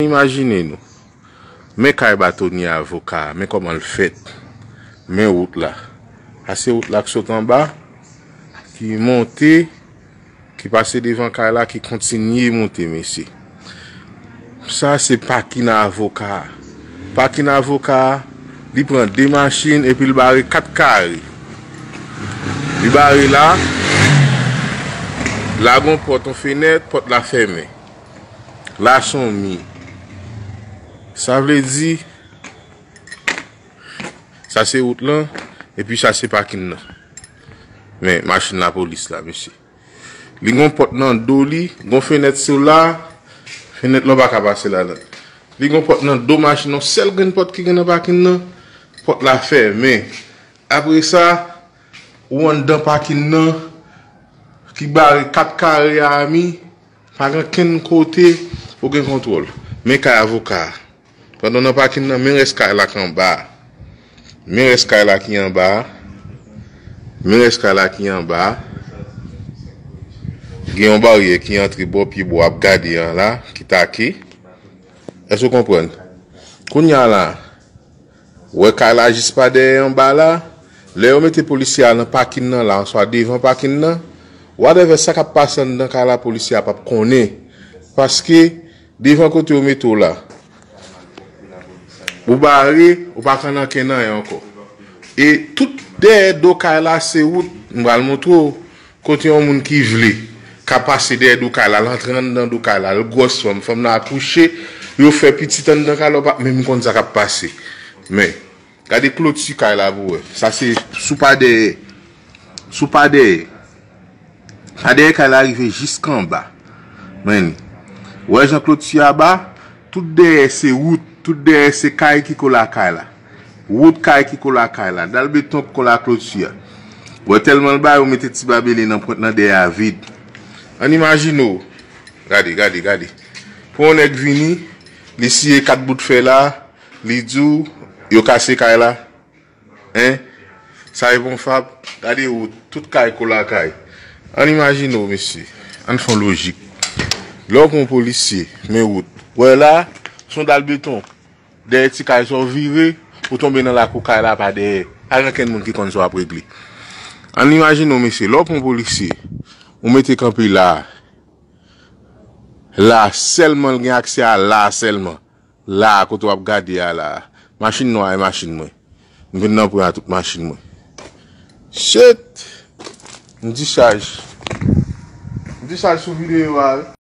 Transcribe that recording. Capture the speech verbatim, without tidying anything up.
Imajine nou. Men kay batonye avoka a, men kòman l fèt. Men wout la. Sa se wout la k sot anba, ki monte, ki pase devan kay la, ki kontinye monte, mesye. Sa se pakin avoka a. Pakin avoka a, li pran de machin epi l bare kat kare. Li bare la, la gon pòt, yon fenèt, pòt la fèmen. La se yon mi. Sa vle di, sa se wout lan, epi sa se pakin nan. Men, machin lapolis la, mesye. Li gon pòt nan do li, gon fenèt sou la, fenèt lan pa ka pase ladan. Li gon pòt nan do machin, yon sèl grenn pòt ki gen nan pakin nan, pòt la fèmen. Apre sa, ou anndan pakin nan, ki bare kat kare a mi, pa gen kenn kote ou gen kontwòl. Men kay avoka a. Pandan w nan pakin nan, men rès kay la ki anba a. Men rès kay la ki anba a. Men rès kay la ki anba a. Gen yon baryè ki antre bò pye bò ap gade an la, ki take. Èske w konprann? Kounye a la, ou wè kay la jis pa dèyè anba la, lè yo mete polisye a nan pakin nan la, oswa devan pakin nan, whatever sa k ap pase anndan kay la, polisye a p ap konnen. Paske, devan kote yo mete w la, ou bare, ou pa ka nan kenn anyen ankò. E tout dèyè do kay la, se wout, m pral montre w, kote yon moun ki vle ka pase dèyè do kay la, l antre anndan do kay la, l gwòs fanm, fanm nan akouche, yo fè pitit anndan kay la, ou pa menm konn sa k ap pase. Men, gade kloti kay la pou wè. Sa se sou pa dèyè. Sou pa dèyè. Pa dèyè kay la rive jiskanba. Men, ou wè jan kloti a ba, tout dèyè se wout, tout dèyè se kay ki kole a kay la. Wout kay ki kole a kay la, dal beton ki kole a kloti a. Ou wè tèlman l ba, yo mete ti babele nan pwent nan dèyè a vid. Ann imajine w. Gade, gade, gade. Pou yon nèg vini, li siye kat bout fè la, li di w, yo kase kay la. Hein? Sa e bon fab? Gade wout, tout kay kole a kay. Ann imajine w, mesye. Ann fè yon lojik. Lè w pran yon polisye, men wout. Wè la, se yon dal beton. Dèyè ti kay sa w vire, ou tonbe nan lakou kay la pa dèyè. Pa gen kenn moun ki konn sa w ap regle. Ann imajine w, mesye, lè w pran yon polisye, ou mete kanpe la. La sèlman l gen aksè a, la sèlman. La, kote w ap gade a la. Machin nwa e machin mwen. M vin nan pran tout machin mwen. Shit! M dichaj. M dichaj sou videyo a, wi.